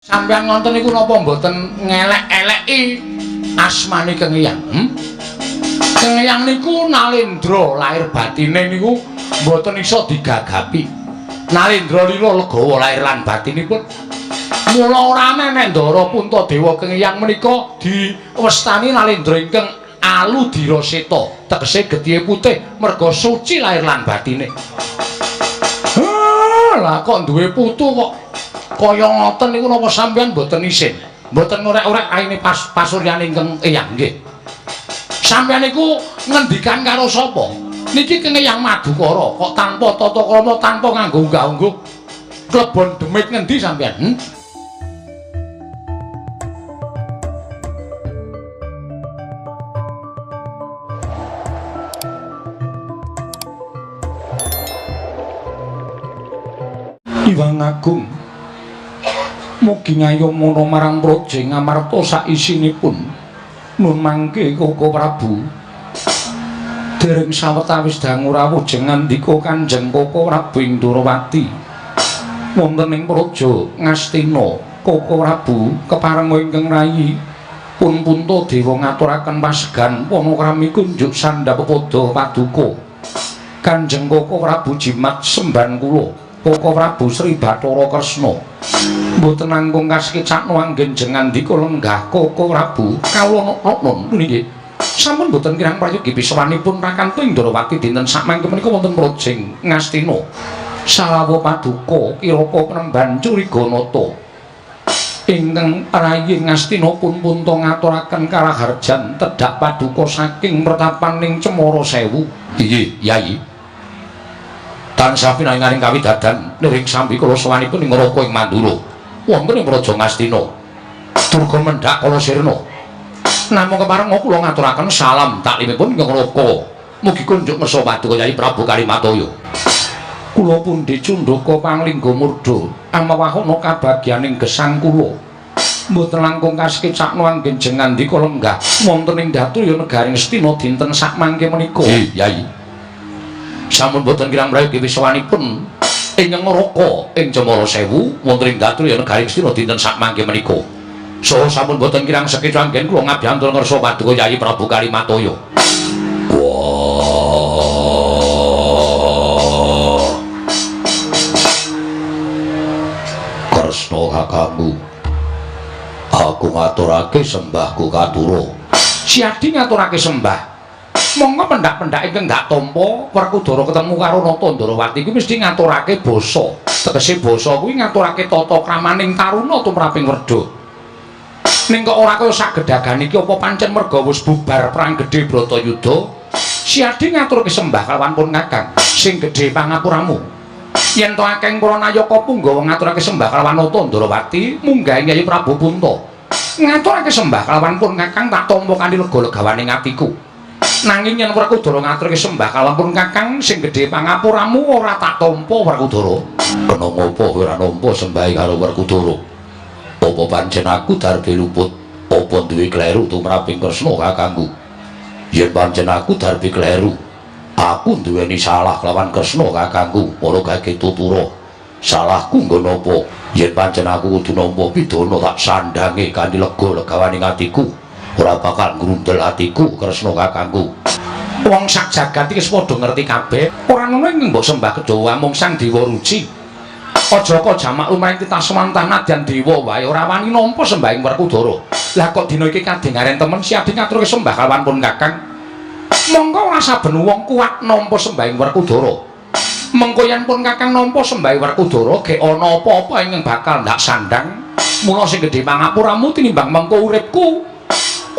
Sampeyan ngonten niku napa mboten ngelek-eleki asmane Kang Eyang? Kang Eyang niku Nalendra lahir batine niku mboten iso digagapi. Nalendra lila legawa lahir lan batinipun. Mula ora aneh nek Ndara Puntadewa Kang Eyang menika diwestani Nalendra ingkang Aludira Seta, tegese getihe putih merga suci lahir lan batine. Lah kok duwe putu kok kaya ngoten niku napa sampeyan mboten isin? Mboten ngorek-orek aine pasuryane ingkang Eyang nggih. Sampeyan niku ngendikan karo sapa? Niki Kang Eyang Madukara kok tanpa tata krama, tanpa nganggo unggah-ungguh. Klebon demit ngendi sampeyan? Iwang Agung mugi ngayomana marang praja Ngamarta saisinipun nun mangke Koko Prabu. Dereng sawetawis dangu rawuh jeng ngandika Kanjeng Koko Prabu ing Ndorowati wonten ing praja Ngastina. Koko Prabu keparenga ingkang rayi pun Puntadewa ngaturaken pasegan panakrami kunjuk sandhap pepada paduka. Kanjeng Koko Prabu jimat semban kula Koko Prabu Sri Bathara Kresna. Mboten langkung kasekecakno anggen jeng ngandika lenggah Koko Prabu kawula nun nggih. Sampun mboten kirang prayogi pisowanipun Rakantu ing Ndorowati dinten sakmangke menika wonten Projeng Ngastina. Salawa paduka kiraka penemban Curiganata. Ingkang rayi Ngastina pun punta ngaturaken karaharjan tedhak paduka saking pertapaning Cemara Sewu. Inggih, Yai. Tansah pinangaring kawidadan niring sambi kula sowanipun ing Raka ing Mandura. Wonten ing Praja Ngastina. Durga mendhak kala sirna. Namung keparenga kula ngaturaken salam taklimipun ingkang Raka. Mugi kunjuk ngersa paduka Yai Prabu Kalimataya. Kula pundi cundhaka panglingga murda amawahana kabagyaning gesang kula. Mboten langkung kasekecakno anggen jeng ngandika lenggah wonten ing Datuya negaring Astina dinten sakmangke menika. Nggih, Yai. Sampun boten kirang prayogi wisowanipun ingkang Raka ing Cemara Sewu wonten ing Datuya negaring Astina dinten sakmangke menika. Saha sampun boten kirang sekeca anggen kula ngabyantur ngersa paduka Yai Prabu Kalimataya. Wah. Kresna kakangku, aku ngaturake sembahku katura. Siadi ngaturake sembah. Monggo pendak-pendak ingkang gak tampa Werkudara ketemu karo Nata Ndorowati kuwi mesti ngaturake basa. Tegese basa kuwi ngaturake tata kramaning taruna tumraping werda. Ning kok ora kaya sagedhagan iki apa pancen merga wis bubar perang gedhe Bratayuda? Siadi ngaturake sembah kalawan pun Kakang sing gedhe pangapuramu. Yen to akeh para nayaka punggawa ngaturake sembah kalawan Nata Ndorowati munggahe Kyai Prabu Punta. Ngaturake sembah kalawan pun Kakang tak tampa kanthi lega-legawaning atiku. Nanging yen Werkudara ngaturake sembah kalawan pun Kakang sing gedhe pangapuramu ora tak tampa Werkudara. Kena ngopo kowe ora nampa sembahe karo Werkudara? Apa pancen aku darbe luput? Apa duwe kleru tumraping Kresna kakangku? Yen pancen aku darbe kleru, aku duweni salah kelawan Kresna kakangku, ora gage tutura. Salahku nggo napa? Yen pancen aku kudu nampa pidana tak sandange kanthi lega legawaning atiku. Ora bakal ngrundel atiku Kresna kakangku. Wong sak jagat iki wis padha ngerti kabeh, ora ana ing mbok sembah kejawa mung Sang Dewa Ruci. Aja kok jamak lumayan titasmantah nadyan dewa wae ora wani nampa sembahing Werkudara. Lah kok dina iki kadengaren temen Siadi ngaturke sembah kalawan pun Kakang. Monggo ora saben wong kuat nampa sembahing Werkudara. Mengko yen pun Kakang nampa sembahing Werkudara gek ana apa-apa ingkang bakal ndak sandang. Mula sing gedhe pangapuramu tinimbang mengko uripku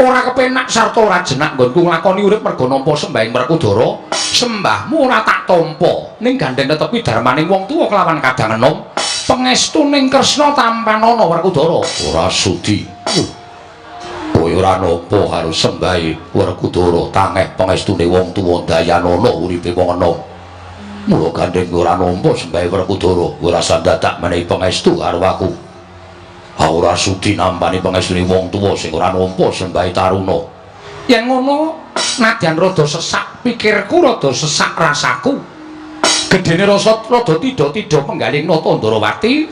ora kepenak sarta ora jenak nggonku nglakoni urip merga nampa sembahing Werkudara. Sembahmu ora tak tampa ning gandeng tetepi darmaning wong tuwa kelawan kadang enom pangestuning Kresna tampanana Werkudara. Ora sudi. Kowe ora nampa karo sembahe Werkudara tangeh pangestune wong tuwa dayanana uripe wong enom. Mula gandeng ora nampa sembahe Werkudara ora sandadak menehi pangestu karo aku. Ora sudi nampani pangestune wong tuwa sing ora nampa sembahe taruna. Yen ngono nadyan rada sesak pikirku, rada sesak rasaku, gedene rasa rada tidha-tidha penggaling Nata Ndorowati.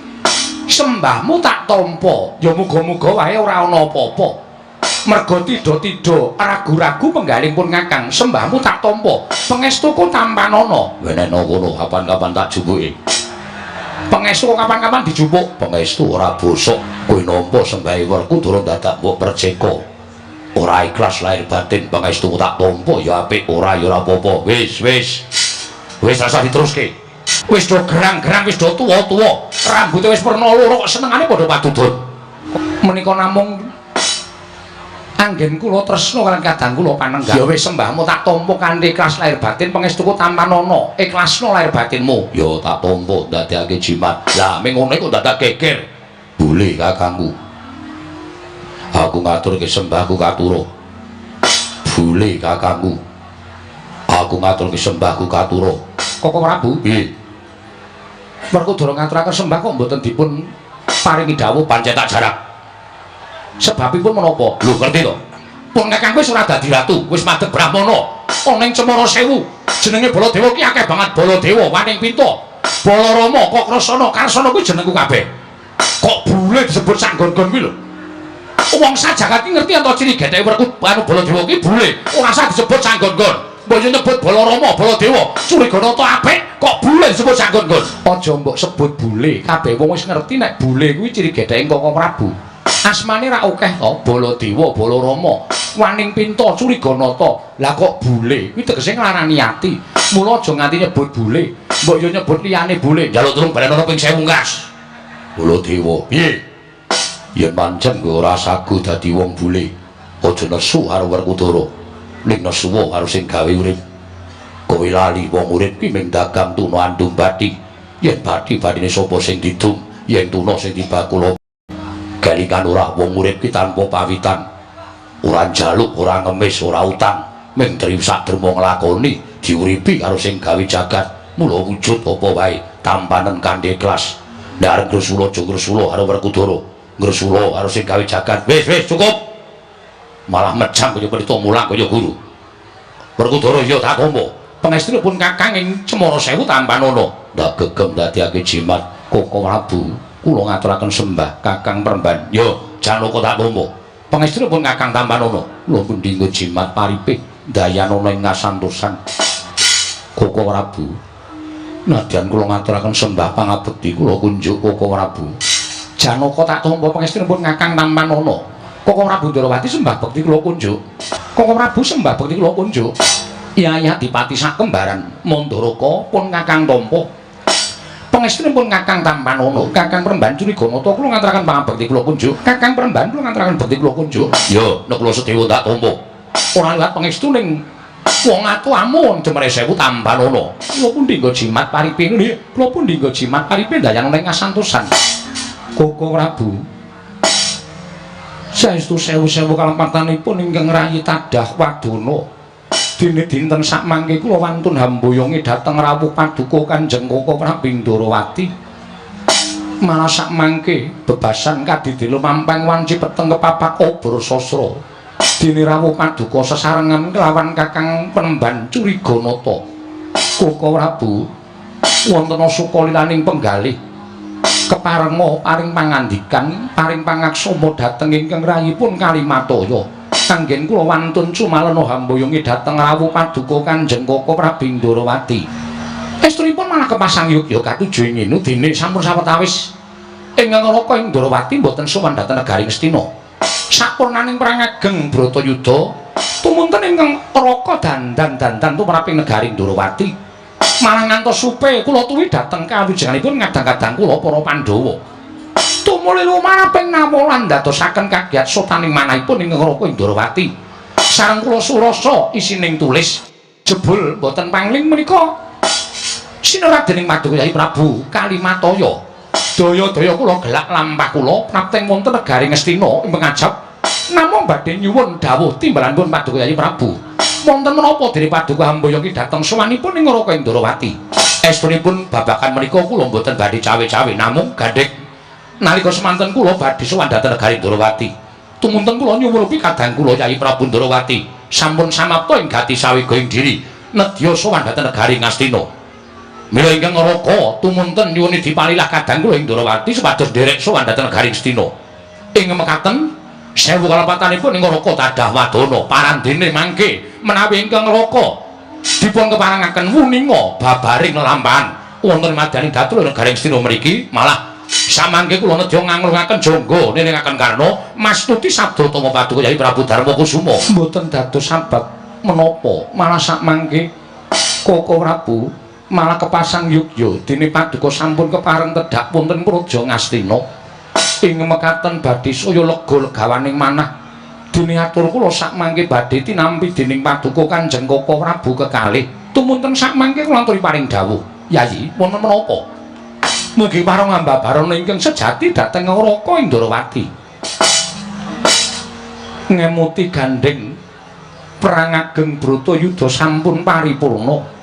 Sembahmu tak tampa. Ya muga-muga wae ora ana apa-apa. Merga tidha-tidha ragu-ragu penggalih pun Kakang, sembahmu tak tampa. Pangestuku tampanana. Wenena kono kapan-kapan tak jupuke. Pangestu kapan-kapan dijupuk. Pangestu ora bosok. Kowe nampa sembahe Werkudara dadak mbok perceka. Ora ikhlas lahir batin pangestu tak tampa ya apik, ora ya ora apa-apa. Wis, wis. Wis rasah diteruske. Wis do gerang-gerang, wis do tuwa-tuwa. Rambute wis werna loro kok senengane padha padudon. Menika namung anggen kula tresna kaliyan kadang kula panenggah. Ya wis sembahmu tak tampa kanthi ikhlas lahir batin, pangestuku tampanana. Ikhlasno lahir batinmu. Ya tak tampa ndadekake jimat. Lah ming ngono iku dadak geger. Boleh kakangku. Aku ngaturke sembahku katura. Boleh kakangku. Aku ngaturke sembahku katura. Koko Prabu? Piye? Werkudara ngaturaken sembah kok mboten dipun paringi dawuh pancen tak jarak. Sebabipun menapa? Lho ngerti to? Pun kakang wis ora dadi ratu, wis madeg brahmana. Ana ing Cemara Sewu. Jenenge Baladewa ki akeh banget Baladewa, Waning Pinta, Balarama, Kakrasana, Karsana kuwi jenengku kabeh. Kok bule disebut sak nggon-nggon kuwi lho. Wong sajagat ki ngerti ento ciri getheke Werku anu Baladewa ki bule, ora usah disebut sak nggon-nggon. Mbok yo nyebut Balarama, Baladewa, Curiganata apik, kok bule disebut sak nggon-nggon. Aja mbok sebut bule, kabeh wong wis ngerti nek bule kuwi ciri getheke Koko Prabu. Asmane ra akeh to, Baladewa, Balarama, Waning Pinta, Curiganata. Lah kok bule? Kuwi tegese nglarani ati. Mula aja nganti nyebut bule. Mbok yo nyebut liyane bule. Njaluk tulung balenono ping 1000 gas. Baladewa, piye? Yen pancen kowe ora sagu dadi wong bule, aja nesu karo Werkudara. Ning nesuwa karo sing gawe urip. Kowe lali wong urip ki mung dagang tuna andum bathi. Yen bathi bathine sapa sing didum, yen tuna sing dibakul. Kelingan ora wong urip ki tanpa pawitan. Ora njaluk, ora ngemis, ora utang, mung sak derma nglakoni diuripi karo sing gawe jagat. Mula wujud apa wae tampanen kanthi ikhlas. Nek arep ngresula aja ngresula karo Werkudara. Ngresula karo sing gawe jagat. Wis, wis cukup. Malah mejang kaya pendhita mulang kaya guru. Werkudara ya tak tampa. Pangestunipun Kakang ing Cemara Sewu tampanana. Ndak gegem dadiake jimat Koko Prabu. Kula ngaturaken sembah Kakang Premban. Yo, Janaka tak tampa. Pangestunipun Kakang tampanana. Kula pundi nggo jimat paripih dayanana ing ngasantosan. Koko Prabu. Nadyan kula ngaturaken sembah pangabekti kula kunjuk Koko Prabu. Janaka tak tampa pangestunipun Kakang tampanana. Koko Prabu Ndorowati sembah bekti kula kunjuk. Koko Prabu sembah bekti kula kunjuk. Yaya Dipati sakembaran Mandaraka pun Kakang tampa. Pangestunipun Kakang tampanana. Kakang Premban Curiganata kula ngaturaken pangabekti kula kunjuk. Kakang Premban kula ngaturaken bekti kula kunjuk. Yo, nek kula Sedewa tak tampa. Ora liwat pangestu ning wong atuamu Cemara Sewu tampanana. Kula pundi nggo jimat paripe ngene. Kula pundi nggo jimat paripe ndayana ing kasantosan. Koko Prabu. Saestu sewu-sewu kalempatanipun ingkang rayi tadah wadana. Dene dinten sakmangke kula wantun hamboyongi dhateng rawuh paduka Kanjeng Koko Prabu Ndorowati. Malah sakmangke bebasan kadidela mampang wanci peteng kepapak obor sasra. Dene rawuh paduka sesarengan kelawan Kakang Penemban Curiganata. Koko Prabu wonten sukalilaning penggalih. Keparenga paring pangandikan, paring pangaksama dhateng ingkang rayipun Kalimataya. Kanggen kula wantun cumalena hamboyongi dhateng rawuh paduka Kanjeng Koko Prabu Ndorowati. Estunipun malah kepasang yogya katuju ing ngene dene sampun sawetawis ingkang Raka ing Ndorowati mboten sowan dhateng negari Ngastina. Sapurnaning perang ageng Bratayuda tumunten ingkang Raka dandan-dandan tumraping negari Ndorowati. Malah ngantos supe kula tuwi dhateng kawijayanipun ngadang-kadang kula para Pandhawa. Tumuli lumaraping nawolan ndadosaken kagiat sotaning manahipun ingkang Raka Ndorowati. Sareng kula surasa isining tulis jebul mboten pangling menika sineradening Paduka Yai Prabu Kalimataya. Daya-daya kula gelak lampah kula prapteng wonten negari Ngastina ing pengajap namung badhe nyuwun dawuh timbalanipun Paduka Yai Prabu. Wonten menapa dene Paduka hamboyongi dhateng sowanipun ing Raka Ndorowati. Estunipun babagan menika kula mboten badhe cawe-cawe namung gandheng nalika semanten kula badhe sowan dhateng negari Ndorowati. Tumunten kula nyuwun kadang kula Yai Prabu Ndorowati sampun samapta ing gati sawega ing diri nedya sowan dhateng negari Ngastina. Mila ingkang Raka tumunten nyuwun dipalilah kadang kula ing Ndrawati supados nderek sowan dhateng negari Ngastina. Ing mekaten sewu kalepatanipun ing Raka tadah wadana parandene mangke menawi ingkang Raka dipun keparengaken wuninga babaring lelampahan wonten madyaning datul negari Ngastina mriki malah samangke kula nedya nganglungaken jangga niningaken Karna mastuti sabda utama paduka Yayi Prabu Darma Kusuma mboten dados sabab menapa malah samangke Koko Prabu malah kepasang yugya dene paduka sampun kepareng tedhak wonten Praja Ngastina ing mekaten badhe saya lega legawaning manah dene atur kula sakmangke badhe tinampi dening paduka Kanjeng Koko Prabu kekalih tumunten sakmangke kula aturi paring dawuh. Yayi wonten menapa? Mugi pareng ambabarana ingkang sejati dhateng Raka Indrawati ngemuti gandheng perang ageng Bratayuda sampun paripurna.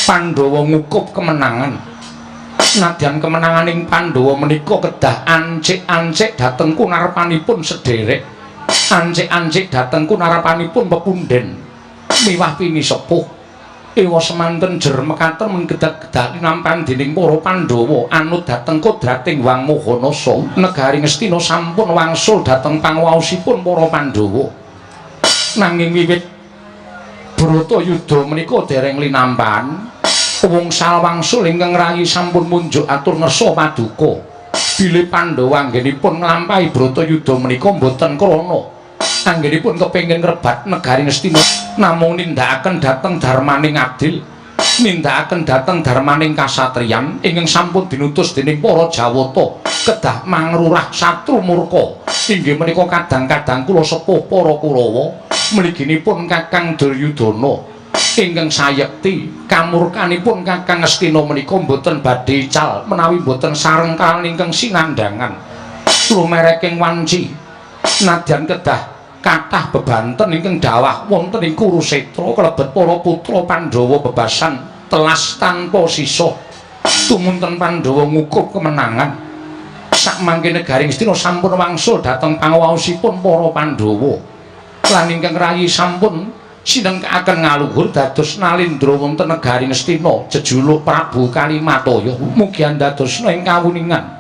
Pandhawa ngukup kemenangan. Nadyan kemenanganing Pandhawa menika kedah ancik-ancik dhateng kunarpanipun sederek, ancik-ancik dhateng kunarpanipun pepundhen miwah pinisepuh. Ewa semanten jer mekaten mengkedah linampan dening para Pandhawa anut dhateng kodrating Wang Mahanasa. Negari Ngastina sampun wangsul dhateng pangwaosipun para Pandhawa. Nanging wiwit Bratayuda menika dereng linampan, wungsal wangsul ingkang rayi sampun munjuk atur ngersa paduka. Bilih Pandhawa anggenipun nglampahi Bratayuda menika mboten krana anggenipun kepengin ngrebat negari Ngastina, namung nindakaken dhateng dharmaning adil, nindakaken dhateng dharmaning kasatriyan ingkang sampun dinutus dening para Jawata kedah mangrurah satru murka. Inggih menika kadang-kadang kula sepuh para Kurawa mliginipun Kakang Duryudana ingkang sayekti kamurkanipun Kakang Ngastina menika mboten badhe ical menawi mboten sareng kaliyan ingkang sinandhangan lumereking wanci nadyan kedah kathah bebanten ingkang dawah wonten ing Kurusetra kalebet para putra Pandhawa bebasan telas tanpa sisa. Tumunten Pandhawa ngukup kemenangan sakmangke negari Ngastina sampun wangsul dhateng pangawaosipun para Pandhawa lan ingkang rayi sampun sinengkaken ngaluhur dados Nalindra wonten negari Ngastina jejuluk Prabu Kalimataya. Mugi andadosna ing kawuningan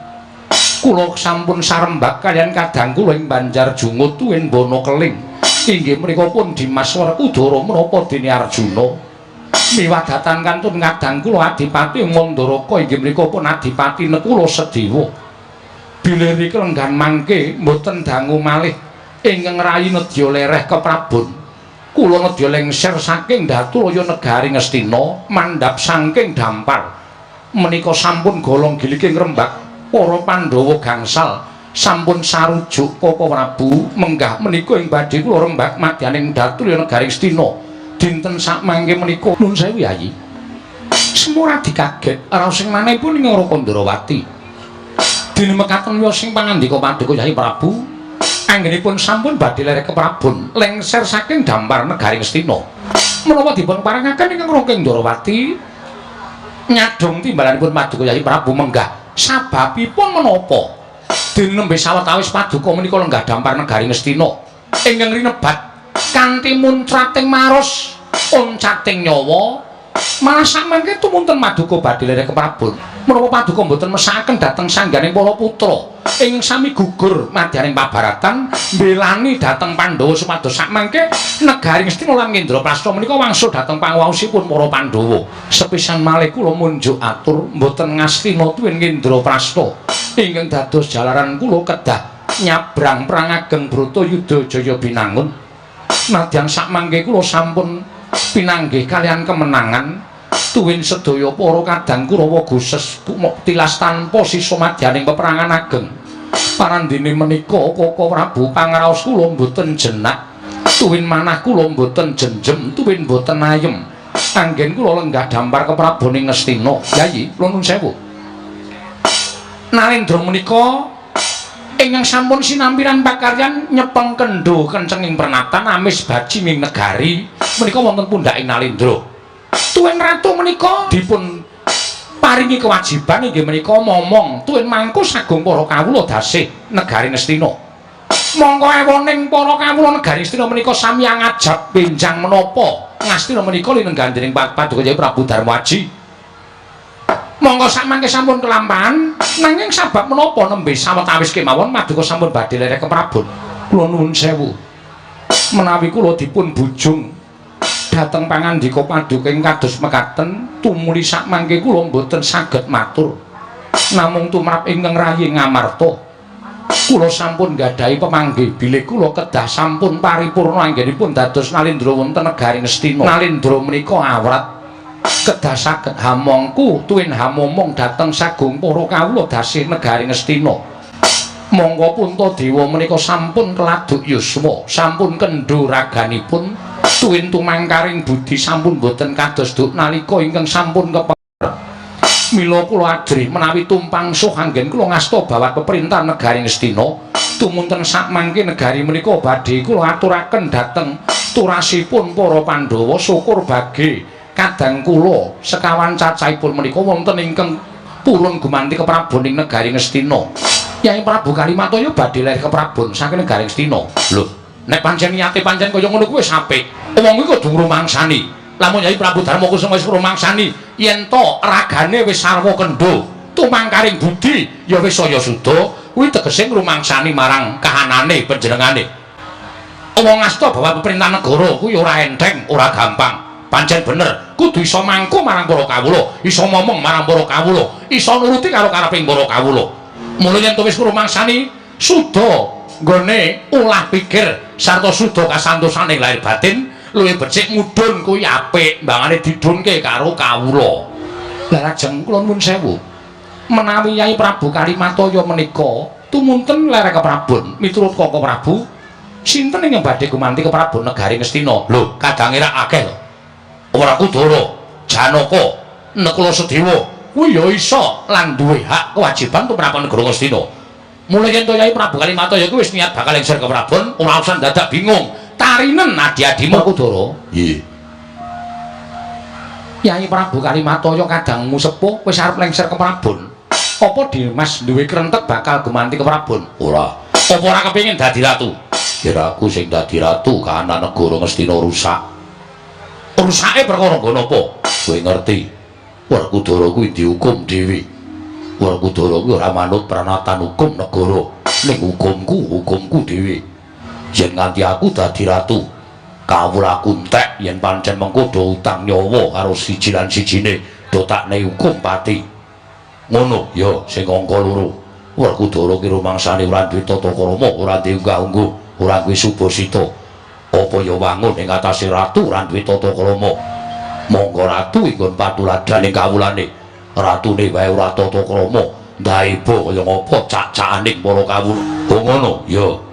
kula sampun sarembak kaliyan kadang kula ing Banjar Jungut tuwin Bono Keling inggih menika pun Dimas Werkudara menapa dene Arjuna miwah datan kantun kadang kula Adipati Mandaraka inggih menika pun Adipati Nekula Sedewa. Bilih riki lenggan mangke mboten dangu malih ingkang rayi nedya lereh keprabon kula nedya lengser saking Datulaya negari Ngastina mandhap saking dampar menika sampun golong giliking rembak para Pandhawa gangsal sampun sarujuk Koko Prabu menggah menika ing badhe kula rembak madyaning Datulaya negari Ngastina dinten sakmangke menika. Nun sewu Yayi, semua dikaget raos sing manehipun ing Raka Ndrawati dene mekaten wiyos sing pangandika paduka Yayi Prabu anggenipun sampun badhe lerek keprabon lengser saking dampar negari Ngastina menawa dipun parengaken ingkang Raka Ndrawati nyadong timbalanipun paduka Yayi Prabu menggah sababipun menapa dene nembe sawetawis paduka menika lenggah dampar negari Ngastina ingkang rinebat kanthi muncrating maros oncating nyawa malah samangke tumunten paduka badhe lerek keprabon menapa paduka mboten mesakaken dhateng sangganing para putra ingkang sami gugur madyaning pabaratan mbelani dhateng Pandhawa supados sakmangke negari Ngastina lan Indraprasta menika wangsul dhateng panguwaosipun para Pandhawa. Sepisan malih kula munjuk atur mboten Ngastina tuwin Indraprasta ingkang dados jalaran kula kedah nyabrang perang ageng Bratayuda Jaya Binangun. Nadyan sakmangke kula sampun pinanggih kaliyan kemenangan tuwin sedaya para kadang Kurawa goses tilas tanpa sisa madyaning peperangan ageng. Parandene menika Koko Prabu pangraos kula mboten jenak tuwin manah kula mboten jenjem tuwin mboten ayem anggen kula lenggah dampar keprabone Ngastina. Yayi kula nuwun sewu. Nalendra menika ingkang sampun sinampiran pakaryan nyepeng kendho kencenging pernatan amis baji ing negari menika wonten pundhaking Nalendra. Tuwin ratu menika dipun paringi kewajiban inggih menika momong tuwin mangku sagung para kawula dasih negari Ngastina. Mongko ewoning para kawula negari Ngastina menika sami ngajab benjang menapa Ngastina menika linenggan dening Paduka Yayi Prabu Darmaji. Monggo sakmangke sampun kelampahan, nanging sabab menapa nembe sawetawis kemawon maduka sampun badhe lerek keprabon. Kula nuwun sewu. Menawi kula dipun bujung dhateng pangandika paduka ing kados mekaten, tumuli sakmangke kula mboten saged matur. Namung tumrap ingkang rayi Ngamarta, kula sampun nggadahi pemanggih bilih kula kedah sampun paripurna anggenipun dados nalindra wonten negari Ngastina. Nalindra menika awrat kedah saged hamongku tuwin hamomong dhateng sagung para kawula dasih negari Ngastina. Monggo Puntadewa menika sampun keladuk yuswa, sampun kendho raganipun, tuwin tumangkaring budi sampun boten kados duk nalika ingkang sampun kepengker. Mila kula ajrih menawi tumpang suh anggen kula ngasta bawat peperintahan negari Ngastina, tumunten sakmangke negari menika badhe kula aturaken dhateng turasipun para Pandhawa. Syukur bage kadang kula sekawan cacahipun menika wonten ingkang purun gumanti keprabon ing negari Ngastina. Yai Prabu Kalimataya badhe ler keprabon saking negari Ngastina. Lho, nek pancen niate pancen kaya ngono kuwi wis apik. Wong kuwi kudu ngrumangsani. Lamun Yai Prabu Darma Kusuma wis ngrumangsani yen to ragane wis sarwa kendho, tumangkaring budi ya wis saya suda, kuwi tegese ngrumangsani marang kahanane panjenengane. Wong ngasta bahwa pemerintahan negara kuwi ora enteng, ora gampang. Pancen bener, kudu iso mangku marang para kawula, iso momong marang para kawula, iso nuruti karo kareping para kawula. Mula yen to wis ngrumangsani suda nggone ulah pikir sarta suda kasantosane lahir batin, luwih becik mudhun kuwi apik, mbangane didhunke karo kawula. Lah lajeng kula nuwun sewu. Menawi Yai Prabu Kalimataya menika tumunten lerek keprabon miturut Koko Prabu, sinten ingkang badhe gumanti keprabon negari Ngastina? Lho, kadange rak akeh to. Werkudara, Janaka, Nakula Sadewa kuwi ya iso lan duwe hak kewajiban tumrap negara Ngastina. Mula yen to Yai Prabu Kalimataya kuwi wis niat bakal lengser keprabon, ora usah dadak bingung. Tarinen adi-adimu Werkudara. Nggih. Yai Prabu Kalimataya kadangmu sepuh wis arep lengser keprabon. Apa Dimas duwe krentek bakal gumanti keprabon? Ora. Apa ora kepengin dadi ratu? Kira aku sing dadi ratu kahanan negara Ngastina rusak. Rusake perkara nggo napa? Kowe ngerti. Werkudara kuwi dihukum dhewe. Werkudara kuwi ora manut pranatan hukum negara. Ning hukumku, hukumku dhewe. Yen nganti aku dadi ratu, kawulaku entek yen pancen mengko do utang nyawa karo siji lan sijine, do takne hukum pati. Ngono ya sing angka loro. Werkudara ki rumangsane ora duwe tata krama, ora duwe unggah-ungguh, ora duwe subasita. Apa ya wangun ing atase ratu ora duwe tata krama? Monggo ratu inggon patuladan ing kawulane. Ratune wae ora tata krama, ndaeba kaya ngapa cak-cakaning para kawula. Oh ngono, ya.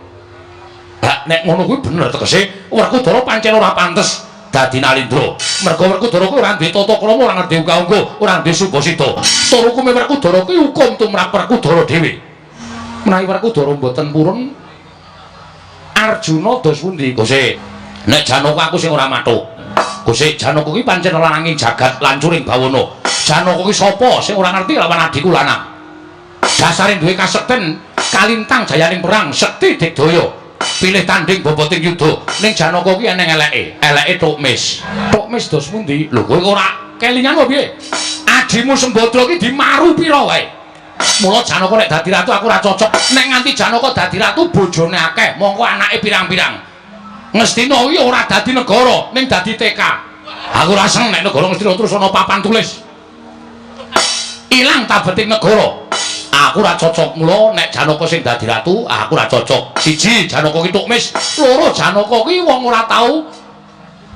Lah nek ngono kuwi bener tegese Werkudara pancen ora pantes dadi nalindra. Mergo Werkudara kuwi ora duwe tata krama, ora ngerti unggah-ungguh, ora duwe subasita. Tur hukume Werkudara kuwi hukum tumrap Werkudara dhewe. Menawi Werkudara mboten purun, Arjuna dos pundi? Gusti, nek Janaka aku sing ora mathuk. Gusti, Janaka kuwi pancen lananging jagat lancuring bawana. Janaka kuwi sapa sing ora ngerti lawan adhiku lanang? Dasare duwe kasekten kalintang jayaning perang, sekti digdaya. Pilih tanding boboting yuda. Ning Janaka kuwi eneng eleke. Eleke Tukmis. Tukmis dos pundi? Lho kowe ora kelingan apa piye? Adimu Sembadra ki dimaru pira wae? Mula Janaka nek dadi ratu aku ora cocok. Nek nganti Janaka dadi ratu bojone akeh, mongko anake pirang-pirang. Ngastina kuwi ora dadi negara, ning dadi TK. Aku ora seneng nek negara Ngastina terus ana papan tulis. Ilang tabeting negara. Aku ora cocok, mula nek Janaka sing dadi ratu, aku ora cocok. Siji, Janaka ki tukmis, loro Janaka ki wong ora tau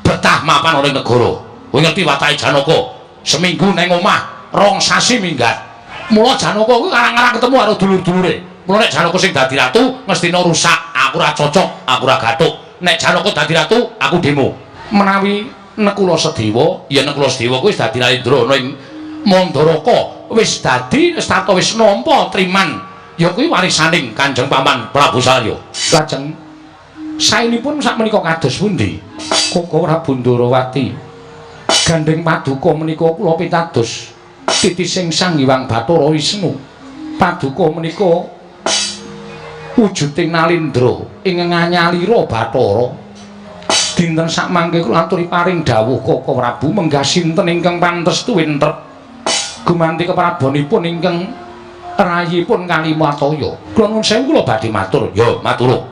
betah mapan ning negara. Kowe ngerti watake Janaka? Seminggu neng omah, 2 sasi minggat. Mula Janaka kuwi arang-arang ketemu karo dulur-dulure. Mula nek Janaka sing dadi ratu, Ngastina rusak. Aku ora cocok, aku ora gathuk. Nek Janaka dadi ratu, aku demo. Menawi Nekula Sedewa, ya Nekula Sedewa kuwi wis dadi Nalindra ana ing Mandaraka, wis dadi sarta wis nampa triman. Ya kuwi warisaning Kanjeng Paman Prabu Salya. Lajeng saenipun sakmenika kados pundi? Koko Prabu Ndorowati. Gandheng paduka menika kula pitados titising Sang Hyang Bathara Wisnu. Paduka menika wujuding nalindra ingkang nganyalira Bathara. Dinten sakmangke kula aturi paring dawuh Koko Prabu menggah sinten ingkang pantes tuwin trep Gumanti keprabonipun ingkang rayipun Kalimataya. Kula nuwun sewu kula badhe matur. Ya, matur.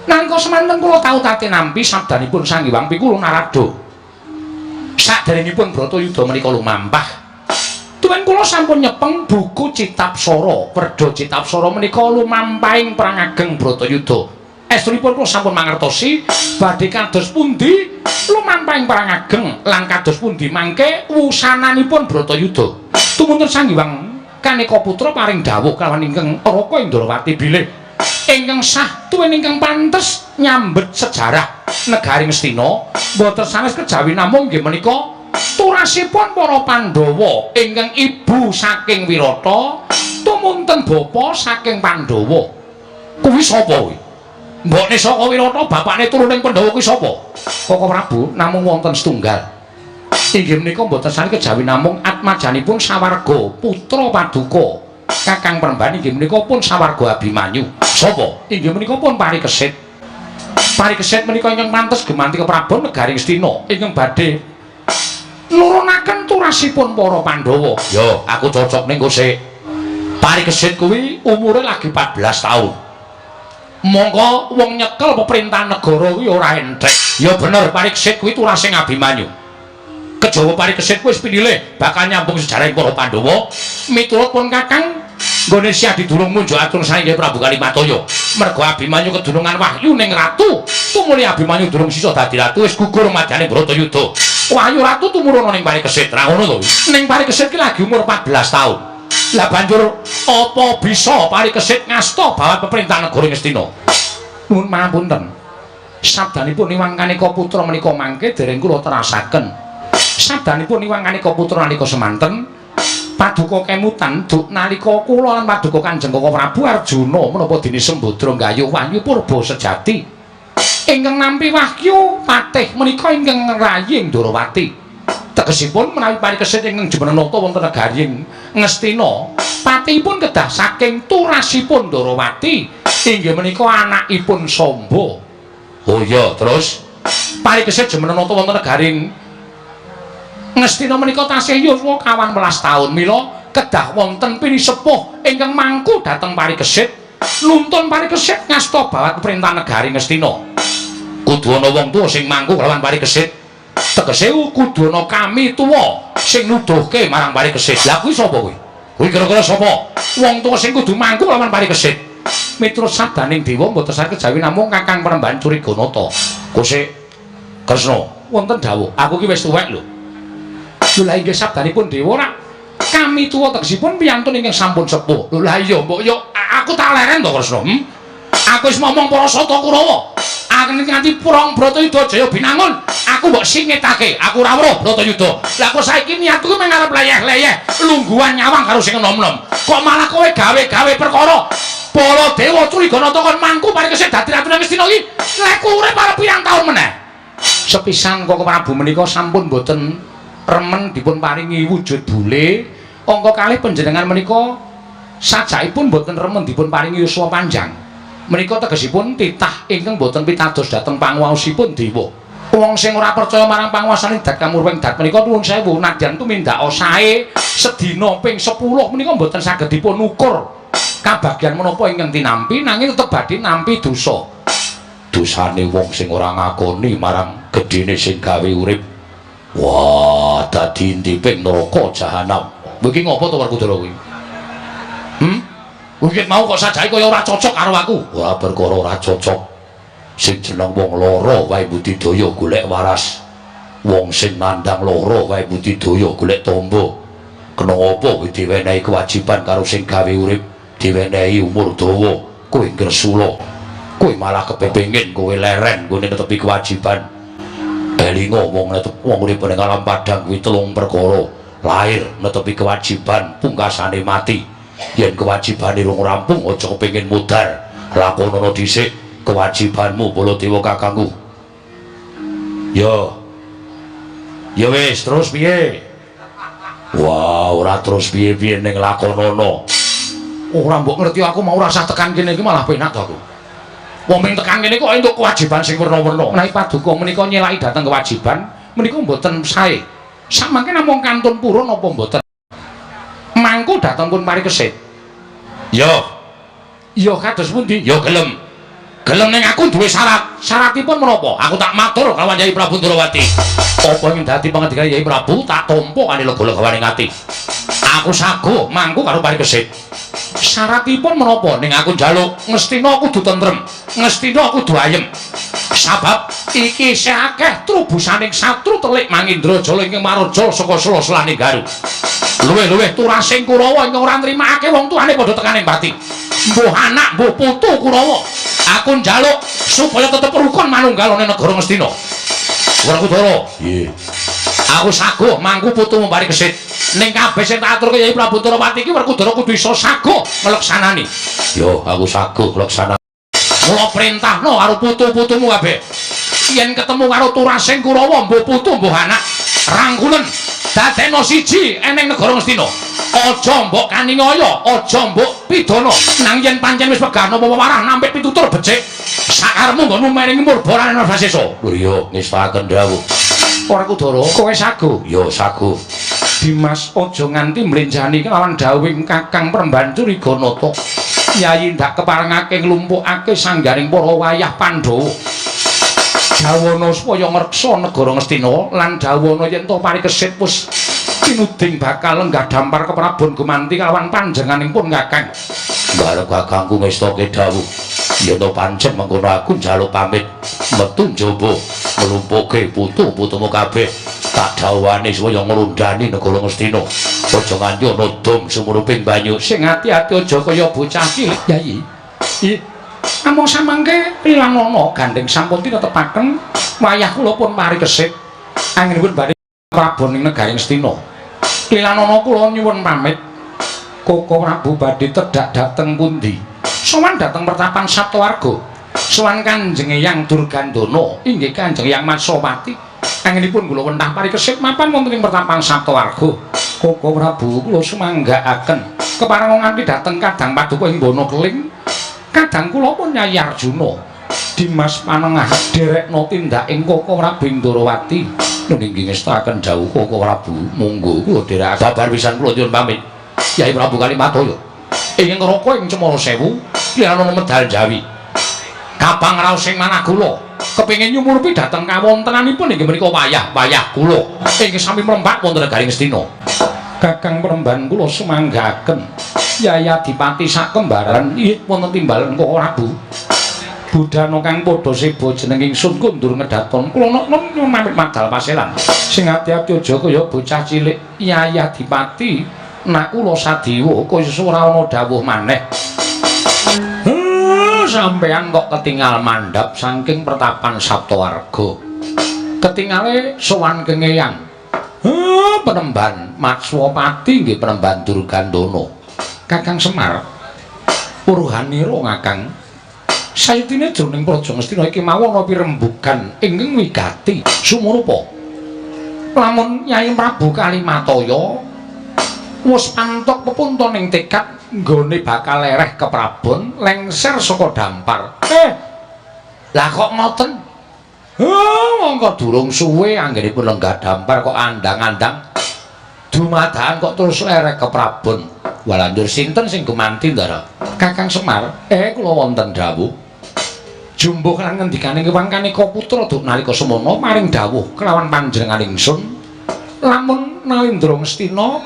Nalika semanten kula tau tate nampi sabdanipun Sang Hyang Pikulu Narada. Saderengipun Bratayuda menika lumampah. Tuwin kula sampun nyepeng buku Citapsara. Perda Citapsara menika lumampahing perang ageng Bratayuda. Estunipun kula sampun mangertosi badhe kados pundi lumampahing perang ageng lan kados pundi mangke wusananipun Bratayuda. Tumunten Sang Hyang Kaneka Putra paring dawuh kalawan ingkang Raka Indrawati bilih ingkang sah tuwin ingkang pantes nyambet sejarah negari Ngastina boten sanes kejawi namung inggih menika turasipun para Pandhawa ingkang ibu saking Wirata tumunten bapa saking Pandhawa. Kuwi sapa kuwi? Mbokne saka Wirata, bapakne turuning Pandhawa kuwi sapa? Koko Prabu, namung wonten setunggal. Inggih menika mboten sanes kejawi namung atmajanipun sawarga putra paduka Kakang Premban inggih menika pun sawarga Abimanyu. Sapa? Inggih menika pun Parikesit. Parikesit menika ingkang pantes gemanti keprabon negari Ngastina ingkang badhe nurunaken turasipun para Pandhawa. Yo, aku cocok ning kosek. Parikesit kuwi umure lagi 14 taun. Mongko wong nyekel peperintahan negara kuwi ora enthek. Ya bener, Parikesit kuwi turasing Abimanyu. Kejawa Parikesit kuwi wis pinilih bakal nyambung sejarah para Pandhawa. Miturut pun Kakang nggone Siadi durung munjuk atur saking Prabu Kalimataya. Mergo Abimanyu kedunungan wahyu ning ratu. Tumuli Abimanyu durung sisa dadi ratu wis gugur madyaning Bratayuda. Wahyu ratu tumurun ning Parikesit. Ra ngono to? Ning Parikesit ki lagi umur 14 taun. Lah banjur apa bisa Parikesit ngasta bawat pemerintahan negara Ngastina? Nuwun pangapunten. Sabdanipun Iwang Kaneka Putra menika mangke dereng kula terasaken. Sabdanipun Iwang Kaneka Putra nalika semanten paduka kemutan duk nalika kula lan paduka Kanjeng Koko Prabu Arjuna menapa dene Sembadra nggayuh wahyu purba sejati. Ingkang nampi wahyu patih menika ingkang rayi Ndrawati. Tegesipun menawi Parikesit ingkang jumeneng nata wonten negari Ngastina, patihipun kedah saking turasipun Ndrawati inggih menika anakipun Samba. Oh iya, terus Parikesit jumeneng nata wonten negari Ngastina menika tasih yuswa 18 taun, mila kedah wonten pinisepuh ingkang mangku dhateng Parikesit nuntun Parikesit ngasta bawat pemerintahan negari Ngastina. Kudu ana wong tuwa sing mangku kelawan Parikesit. Tegese kudu ana kami tuwa sing nuduhke marang Parikesit. Lah kuwi sapa kuwi? Kuwi kira-kira sapa? Wong tuwa sing kudu mangku kelawan Parikesit. Miturut sabdaning dewa mboten saged kejawi namung Kakang Premban Curiganata. Kosek Kresna, wonten dawuh, aku ki wis tuwek lho. Lho lah inggih sabdanipun dewa rak kami tuwa tegesipun piyantun ingkang sampun sepuh. Lho lah iya mbok yo aku tak leren to Kresna. Aku wis momong para Sata Kurawa. Aku nganti prong Bratayuda Jaya Binangun, aku mbok singitake. Aku ora weruh Bratayuda. Lah kok saiki niatku mung arep leyeh-leyeh, lungguhan nyawang karo sing enom-enom. Kok malah kowe gawe-gawe perkara Baladewa Curiganata kon mangku Parikesit dadi ratu nang Ngastina iki. Lek urip arep pirang taun meneh. Sepisan Koko Prabu menika sampun boten remen dipun paringi wujud bule. Angka kalih panjenengan menika sajakipun boten remen dipun paringi yuswa panjang. Menika tegesipun titah ingkang boten pitados dhateng panguwaosipun dewa. Wong sing ora percaya marang panguwasane dat kamurwing dat menika nuwun sewu nadyan tumindak sae sedina ping 10 menika boten saged dipun ukur kabagyan menapa ingkang tinampi nanging tetep badhe nampi dosa. Dosane wong sing ora ngakoni marang gedhene sing gawe urip. Wah, dadi intiping neraka jahanam. Kowe iki ngopo to Werkudara kuwi? Kuwi mau kok sajake kaya ora cocok karo aku. Wah, perkara ora cocok. Sing jeneng wong lara wae budidaya golek waras. Wong sing nandhang lara wae budidaya golek tamba. Kena apa kowe diwenehi kewajiban karo sing gawe urip, diwenehi umur dawa, kowe ngresula. Kowe malah kepengin kowe leren nggone netepi kewajiban. Elinga wong netep wong urip ning alam padang kuwi telung perkara. Lahir netepi kewajiban, pungkasane mati. Yen kewajibane rung rampung aja kepengin mudhar. Lakonono dhisik kewajibanmu Baladewa kakangku. Yo. Ya wis, terus piye? Wah, ora terus piye-piye ning lakonono. Ora mbok ngerti aku mau rasah tekan kene iki malah penak to aku. Wong ming tekan kene kok entuk kewajiban sing werna-werna. Menawi paduka menika nyelaki dhateng kewajiban menika mboten sae. Samangke namung kantun purun apa mboten? mangku dhateng pun Parikesit. Yo. Iya kados pundi? Yo gelem. Gelem ning aku duwe syarat. Syaratipun menapa? Aku tak matur kalawan Yai Prabu Ndrawati. Apa ing dadi pangandikan Yai Prabu tak tampa kanthi lega-legawaning ati. Aku sago mangku karo Parikesit. Syaratipun menapa? Ning aku njaluk Ngastina kudu tentrem, Ngastina kudu ayem. Sabab iki isih akeh trubusaning satru telik Mangindrajala ingkang maraja saka sela-selaning Garu. Luwih-luwih turasing Kurawa ingkang ora nrimakake wong tuane padha tekaning pati. Mbuh anak, mbuh putu Kurawa. Aku njaluk supaya tetep rukun manunggal ana negara Ngastina. Werkudara. Nggih. Aku saguh mangku putumu Parikesit. Ning kabeh sing tak aturke Yai Prabu Ndrawati iki Werkudara kudu iso saguh ngleksanani. Yo, aku saguh ngleksanani. Mula perintahno karo putu-putumu kabeh. Yen ketemu karo turasing Kurawa, mbuh putu mbuh anak, rangkulen dadekno siji eneng negara Ngastina. Aja mbok kaningaya, aja mbok pidana. Nang yen pancen wis wegah napa wewarah nampik pitutur becik, sakarepmu nggonmu mering murba lan Vasesa. Lho iya, ngestakaken dawuh. Werkudara, kowe saguh? Ya saguh. Dimas aja nganti mlenjani kelawan dawuhing Kakang Premban Curiganata. Yayi ndak keparengake nglumpukake sanggaring para wayah Pandhawa. Dawana supaya ngreksa negara Ngastina lan dawana yen to Parikesit wis tinuding bakal lenggah dampar keprabon gumanti kalawan panjenenganing pun Kakang. Bareng kakangku ngestake dawuh. Yen to pancen mengkono aku njaluk pamit metu njaba nglumpuke putu-putumu kabeh. Tak dawuhane supaya ngrundani negara Ngastina. Aja nganti ana dom sumuruping banyu. Sing ati-ati aja kaya bocah cilik, Yai. Ih, amung samangke rilanana gandeng sampun tinetepaken wayah kula pun Parikesit. Anggenipun badhe prabon ing negari Ngastina. Lilanana kula nyuwun pamit. Koko Prabu badhe tedhak dhateng pundi? Sowan dhateng pertapan Saptawarga. Sowan Kanjeng Eyang Durgandana, inggih Kanjeng Eyang Matswapati. Anggenipun kula wentah Parikesit mapan wonten ing pertapan Saptawarga. Koko Prabu kula sumanggaaken kepareng nganti dhateng Kadang Paduka ing Bono Keling. Kadang kula pun Nyai Arjuna. Dimas Panengah derekno tindak ing Koko Prabu Ndrawati. Nggih ngestakaken dawuh Koko Prabu, monggo kula dherekaken. Babar pisan kula nyuwun pamit. Yai Prabu Kalimataya. Ing Ngraka ing Cemara Sewu, liyane medal Jawi. Kapang raos ing manah kula kepengin nyumurupi dhateng kawontenanipun inggih menika wayah-wayah kula ingkang sami mrembak wonten negari Ngastina. Kakang Premban kula sumanggaken. Yai Adipati sakembaran ih wonten timbalan Koko Prabu. Budana kang padha seba jeneng ingsun kondur ngedaton kula nok nyuwun pamit madal paselan. Sing ati-ati aja kaya bocah cilik. Yai Adipati Nakula Sadewa kaya ora ana dawuh maneh. Sampeyan kok ketingal mandhap saking pertapan Saptawarga. Ketingale sowan Keng Eyang. Penemban Matswapati nggih penemban Durgandana. Kakang Semar. Puruhanira Kakang. Sayetine jroning Praja Ngastina iki mawon ana pirembugan ingkang wigati sumurupa. Lamun Nyai Prabu Kalimataya wis pantok pepunta ning tekad nggone bakal lereh keprabon lengser saka dampar. Lah kok ngoten? Mongko durung suwe anggenipun lenggah dampar kok andang-andang dumadakan kok terus lereh keprabon. Walanjur sinten sing gumanti, Ndara? Kakang Semar. Kula wonten dawuh. Jumbuh lan ngendikane kewang kaneka putra duk nalika semono maring dawuh kelawan panjenengan ingsun. Lamun Nalindra Ngastina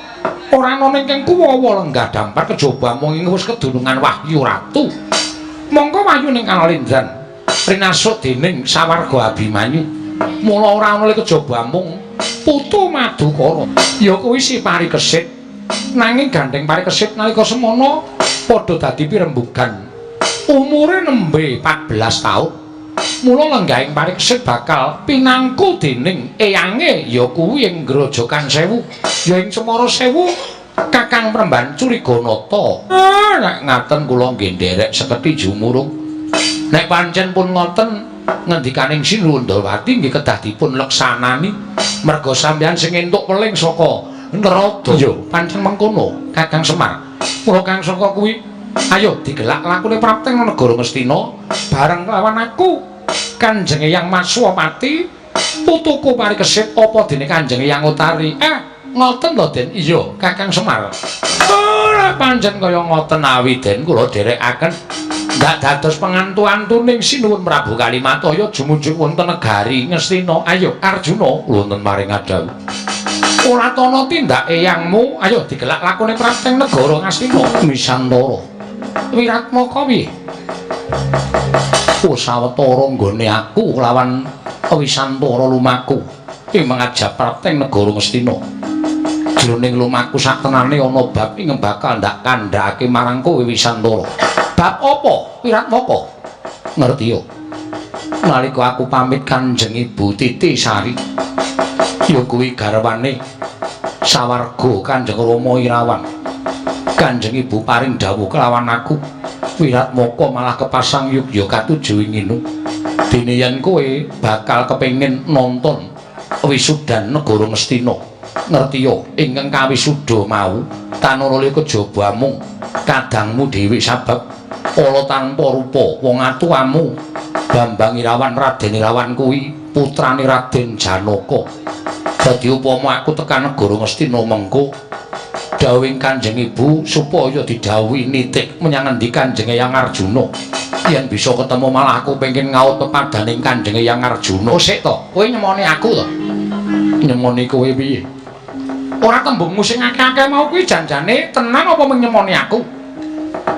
ora ana ingkang kuwawa lenggah dampar kejaba mung ing wis kedunungan Wahyu Ratu. Mongko wahyu ning Kalindran rinasut dening sawarga Abimanyu. Mula ora ana kejaba mung putu Madukara. Ya kuwi si Parikesit. Nanging gandeng Parikesit nalika semono padha dadi pirembugan. Umure nembe 14 taun. Mula lenggahing Parikesit bakal pinangku dening eyange ya kuwi ing Grojogan Sewu. Ya ing Cemara Sewu Kakang Premban Curiganata. Nek ngaten kula nggih nderek sekedhi jumurung. Nek pancen pun ngoten ngendikaning Sinuwun Ndrawati nggih kedah dipun leksanani merga sampeyan sing entuk weling saka Narada. Iya, pancen mengkono Kakang Semar. Mula kang saka kuwi ayo digelak lakune prapteng negara Ngastina bareng lawan aku Kanjeng Eyang Matswapati putuku Parikesit apa dene Kanjeng Eyang Utari. Ngoten lho Den. Iya, Kakang Semar. Ora pancen kaya ngoten awi den kula dherekaken ndak dados pengantu-antuning Sinuwun Prabu Kalimataya jumunjung wonten negari Ngastina. Ayo Arjuna wonten maring adhawuh. Ora tana tindak eyangmu, ayo digelak lakone prapteng negara Ngastina. Wisantara. Wiratmaka piye? Sawetara nggone aku lawan Wisantara lumaku ing mangajab prapteng negara Ngastina. Jroning lumaku saktenane ana bab ing bakal ndak kandhakake marang kowe Wisantara. Bab apa Wiratmaka? Ngerti yo. Nalika aku pamit Kanjeng Ibu Titi Sari, ya kuwi garwane sawarga Kanjeng Rama Irawan. Kanjeng Ibu paring dawuh kelawan aku, Wiratmaka malah kepasang yugya katuju inginu. Dene yen kowe bakal kepengin nonton wisudan negara Ngastina, ngerti yo ingkang kawisuda mau tanara liya kejaba amung kadangmu dhewe sabab ala tanpa rupa wong atuamu Bambang Irawan Raden Irawan kuwi putrane Raden Janaka. Dadi upama aku tekan negara Ngastina mengko dawuhing Kanjeng Ibu supaya didhawuhi nitik menyang endi Kanjeng Eyang Arjuna. Yen bisa ketemu malah aku pengen ngaut pepadaning Kanjeng Eyang Arjuna. Oh sik to, kowe nyemoni aku to? Nyemoni kowe piye? Ora tembungmu sing akeh-akeh mau kuwi janjane tenan apa mung nyemoni aku?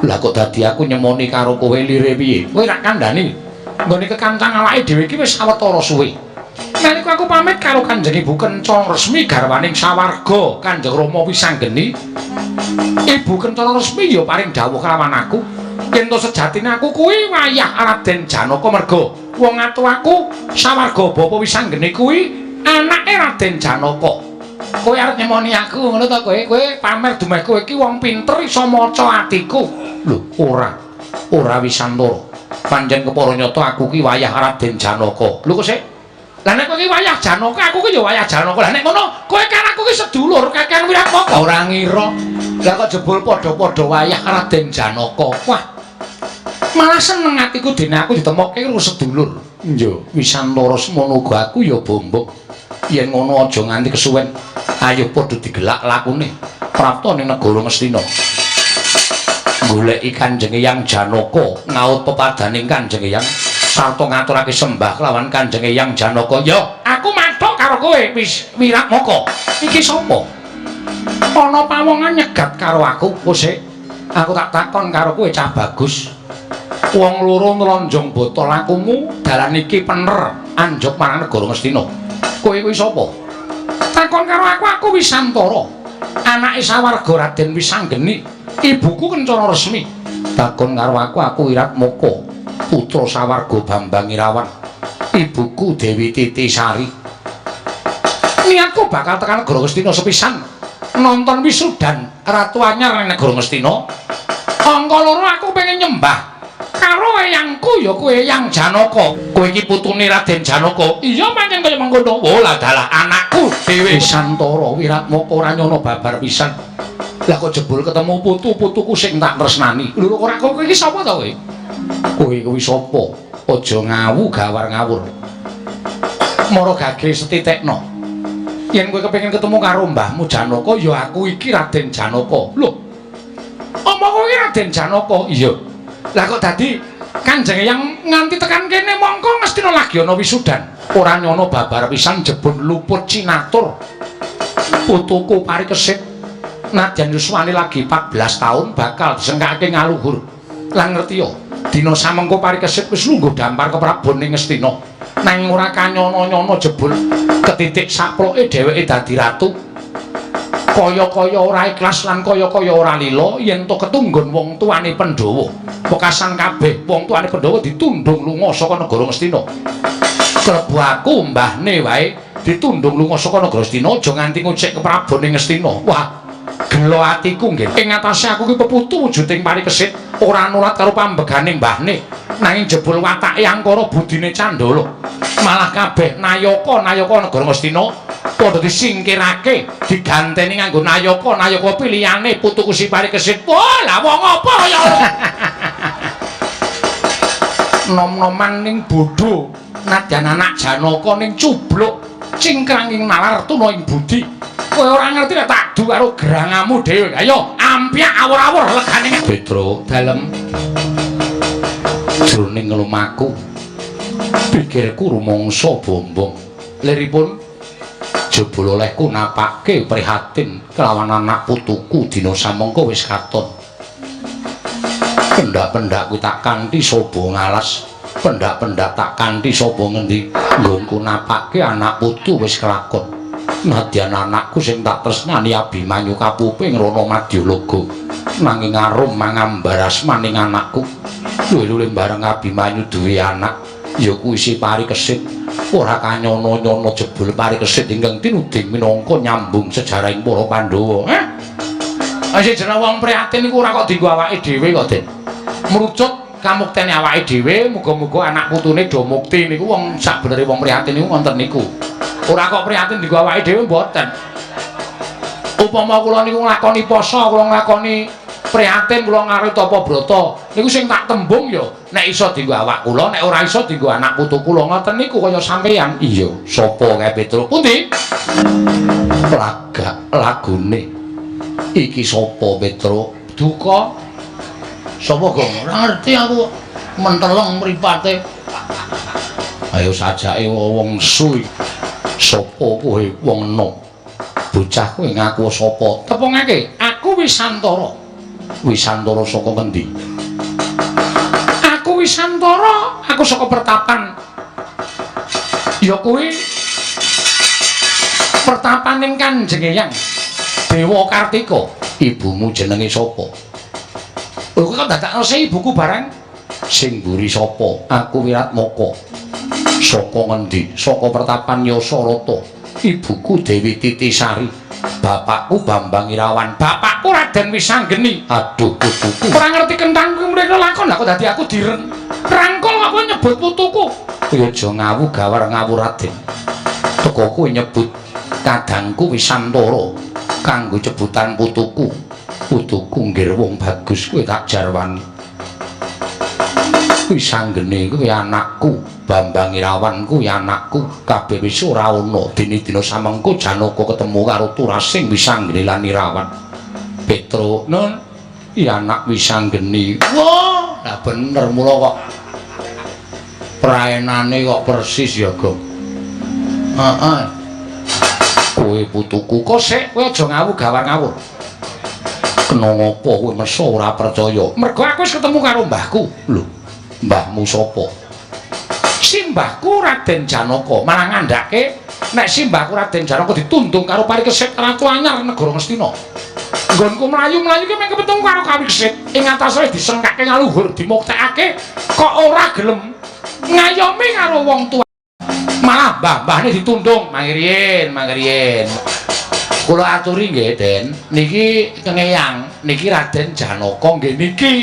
Lah kok dadi aku nyemoni karo kowe lire piye? Kowe rak kandhani. Nggone kekancan awake dhewe iki wis sawetara suwe. Nalika aku pamit karo Kanjeng Ibu Kencana Resmi garwaning sawarga Kanjeng Rama Wisanggeni, Ibu Kencana Resmi ya paring dawuh kelawan aku yen to sejatine aku kuwi wayah Raden Janaka merga wong atuaku sawarga Bapa Wisanggeni kuwi anake Raden Janaka. Kowe arep nyemoni aku ngono to kowe? Kowe pamer dumeh kowe iki wong pinter iso maca atiku. Lho, ora. Ora Wisantara. Pancen kepara nyata aku ki wayah Raden Janaka. Lho kok sik? Lah nek kowe ki wayah Janaka, aku ki ya wayah Janaka. Lah nek ngono, kowe karo aku ki sedulur kakean Wiratmaka. Ora ngira. Lah kok jebul padha-padha wayah Raden Janaka. Wah. Malah seneng atiku dene aku ditemokke karo sedulur. Iya, Wisantara semono uga aku ya bombong. Yen ngono aja nganti kesuwen. Ayo padha digelak lakune. Prapta ning negara Ngastina. Goleki Kanjeng Eyang Janaka, ngaut pepadaning Kanjeng Eyang sarta ngaturake sembah kelawan Kanjeng Eyang Janaka. Yo, aku mathuk karo kowe wis Wiratmaka. Iki sapa? Ana pawongan nyegat karo aku, sik. Aku tak takon karo kowe cah bagus. Wong loro nlonjong botol lakumu, dalan iki pener anjuk marang negara Ngastina. Kowe kuwi sapa? Takon karo aku, aku Wisantara. Anake sawarga Raden Wisanggeni. Ibuku Kencana Resmi. Takon karo aku, aku Wiratmaka, putra sawarga Bambang Irawan. Ibuku Dewi Titi Sari. Niatku bakal tekan negara Ngastina sepisan nonton wisudan Ratu Anyar ning negara Ngastina. Angka loro aku pengen nyembah karo eyangku ya kuwi Eyang Janaka. Kowe iki putune Raden Janaka. Iya pancen kaya mengkono. Oh lah dalah anakku dhewe. Wisantara Wiratmaka ora nyono babar pisan. Lah kok jebul ketemu putu-putuku sing tak tresnani. Lho ora kowe iki sapa to kowe? Kowe kuwi sapa? Aja ngawu gawar ngawur. Mara gage setitekno. Yen kowe kepengin ketemu karo mbahmu Janaka ya aku iki Raden Janaka. Lho. Apa kowe iki Raden Janaka? Iya. Lah kok dadi Kanjeng Eyang nganti tekan kene mongko Ngastina lagi ana wisudan. Ora nyono babar pisan jebul luput cinatur. Putuku Parikesit nadyan yuswane lagi 14 tahun bakal disengkake ngaluhur. Lah ngerti yo, dina samengko Parikesit wis lungguh dampar keprabon ning Ngastina. Nanging ora kanyono-nyono jebul ketitik saploke dheweke dadi ratu. Kaya-kaya ora ikhlas lan kaya-kaya ora lila yen to ketunggon wong tuane Pandhawa. Wekasan kabeh wong tuane Pandhawa ditundhung lunga saka negara Ngastina. Klebu aku mbahne wae ditundhung lunga saka negara Ngastina aja nganti ngocek keprabon ning Ngastina. Wah, gelo atiku nggih. Ing atase aku ki peputu wujuding Parikesit ora nulat karo pambegane mbahne. Nanging jebul watake angkara budine candala. Malah kabeh nayaka-nayaka negara Ngastina padha disingkirake, diganteni nganggo nayaka-nayaka pilihane putuku si Parikesit. Wah, lah wong apa kaya nom-noman ning bodho, nadyan anak Janaka ning cubluk cingkrang ing nalar tuna ing budi. Kowe ora ngerti nek tak du karo gerangamu dhewe. Ayo ampi Ampiak awur-awur legane. Petro dalem jroning lumaku pikirku rumangsa bombong. Liripun jebul olehku napake prihatin kelawan anak putuku dina samangka wis katon. Pendak-pendak kuwi tak kanthi saba ngalas, pendak-pendak tak kanthi saba ngendi nggonku napake anak putu wis kelakon. Nadyan anakku sing tak tresnani Abimanyu kapupe ngrono Madyalaga, nanging arum mangambar asmaning anakku. Luwe-luwe bareng Abimanyu duwe anak ya kuwi si Parikesit. Ora kanyono-nyono jebul Parikesit ingkang tinuding minangka nyambung sejarahing para Pandhawa. Sing jeneng wong prihatin iku ora kok dienggo awake dhewe kok, Den. Mrucut kamuktene awake dhewe, muga-muga anak putune do mukti niku wong sakbenere wong prihatin niku ngonten niku. Ora kok prihatin dienggo awake dhewe mboten. Upama kula niku nglakoni poso, kula nglakoni prihatin, kula ngarit tapa brata niku sing tak tembung ya nek iso dienggo awak kula, nek ora iso dienggo anak putu kula ngoten niku kaya sampeyan. Iya, sapa kae Petro? Pundi? Lagak lagune iki sapa Petro? Duka. Sapa gong? Ora ngerti aku, menteleng mripate. Ayo sajake wong suwi. Sapa kowe wong enom? Bocah kowe ngaku sapa? Tepungake, aku Wisantara. Wisantara saka ngendi? Aku Wisantara, aku saka pertapan. Ya kuwi pertapaning Kanjeng Eyang Dewa Kartika. Ibumu jenenge sapa? Lho kok dadakno se ibuku barang? Sing mburi sapa? Aku Wiratmaka. Saka ngendi? Saka pertapan Yasarata. Ibuku Dewi Titisari, bapakku Bambang Irawan, bapakku Raden Wisanggeni. Aduh putuku. Ora ngerti kentang kuwi mrene lakon lah kok dadi aku direng. Rangkul kok kowe nyebut putuku. Kowe aja ngawu gawar ngawur Raden. Teko kowe nyebut kadangku Wisantara kanggo cebutan putuku. Putuku nggir wong bagus kowe tak jarwani. Wisanggeni kuwi anakku, Bambang Irawan kuwi anakku, kabeh wis ora ana. Dene dina samengko Janaka ketemu karo turasing Wisanggeni lan Irawan. Petro, nun, iya anak Wisanggeni. Wah, lah bener mula kok praenane kok persis ya, Gong. Heeh. Kowe putuku kok sik, kowe aja ngawu gawar ngawur. Kena ngopo kowe meso ora percaya? Mergo aku wis ketemu karo mbahku. Lho, mbahmu sapa? Simbahku Raden Janaka. Malah ngandhake nek simbahku Raden Janaka ditundung karo Parikesit ratu anyar negara Ngastina. Nggonku mlayu-mlayu ki mung ketemu karo Parikesit. Ing atase wis disengkake ngaluhur, dimuktekake kok ora gelem ngayomi karo wong tuwa. Malah mbah-mbahne ditundung. Mangriyin, mangriyin. Kula aturi nggih, Den. Niki Kengeyang, niki Raden Janaka nggih niki.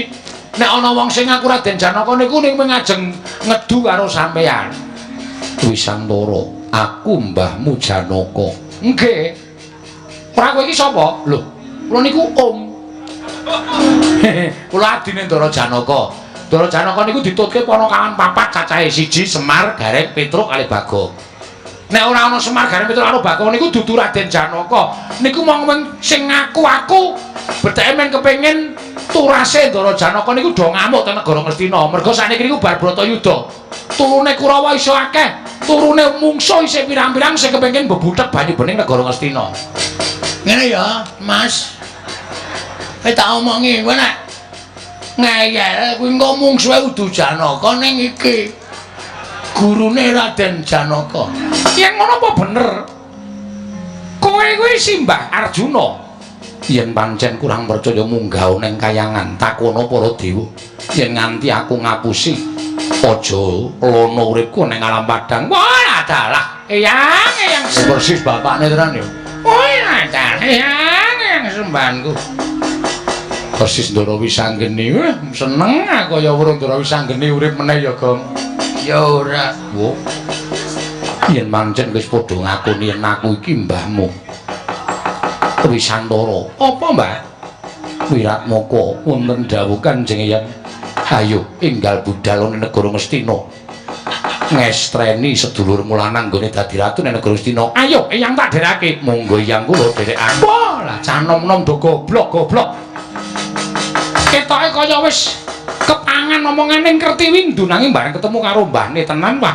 Nek ana wong sing ngaku Raden Janaka niku ning ngajeng ngedu karo sampeyan. Wisantara, aku mbahmu Janaka. Nggih. Ora kowe iki sapa? Lho, kula niku om. Kula adine Ndara Janaka. Ndara Janaka niku ditutke panakawan papat cacahe siji Semar, Gareng, Petruk kalih Bagong. Nek ora ana Semar, Gareng, Petruk karo Bagong niku dudu Raden Janaka. Niku mong sing ngaku aku beteke men kepengin turase Ndara Janaka niku do ngamuk teng negara Ngastina. Mergo sakniki niku bar Bratayuda. Turune Kurawa iso akeh, turune mungsuh isih pirang-pirang sing kepengin bebutek banyu bening negara Ngastina. Ngene ya, Mas. Kowe tak omongi kowe nek ngeyel kuwi engko mungsuhe udu Janaka ning iki. Gurune Raden Janaka. Yen ngono apa bener? Kowe kuwi simbah Arjuna. Yen pancen kurang percaya munggah ning kayangan takono para dewa. Yen nganti aku ngapusi aja lono uripku ning alam padang. Wah, dalah. Eyang, eyang persis bapakne tenan ya. Wah, dalah. Eyang, eyang sembahanku. Persis Ndara Wisanggeni. Wah, seneng aku ya weruh Ndara Wisanggeni urip meneh ya, Gong. Ya ora. Wo. Yen pancen wis padha ngakoni yen aku iki mbahmu. Wisantara. Apa, Mbah? Wiratmaka wonten dawuh Kanjeng Eyang. Ayo enggal budal ning negara Ngastina. Ngestreni sedulurmu lanang nggone dadi ratu ning negara Ngastina. Ayo Eyang tak dherekake. Monggo Eyang kula dherekake. Wah, lah cah nom-nom do goblok-goblok. Ketoke kaya wis kepangan omongane Kertiwindu nanging bareng ketemu karo mbahne tenan wah.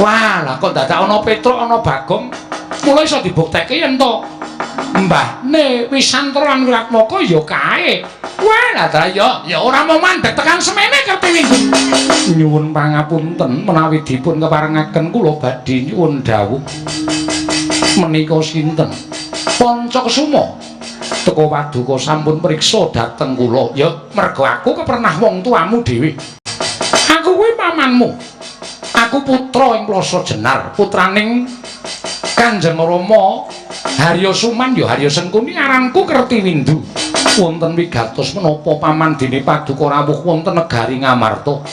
Wah, lah kok dadak ana Petruk ana Bagong. Mula iso dibuktekke yen to mbahne Wisantara lan Wiratmaka ya kae. Wah, lah ta ya, ya ora mau mandeg tekan semene Kertiwindu. Nyuwun pangapunten menawi dipun keparengaken kula badhe nyuwun dawuh. Menika sinten? Pancakesuma. Teko paduka sampun priksa dhateng kula. Ya merga aku kepernah wong tuamu dhewe. Aku kuwi pamanmu. Aku putra ing Plasa Jenar, putraning Kanjeng Rama Harya Suman ya Harya Sengkuni aranku Kertiwindu. Wonten wigatos menapa paman dene paduka rawuh wonten negari Ngamarta.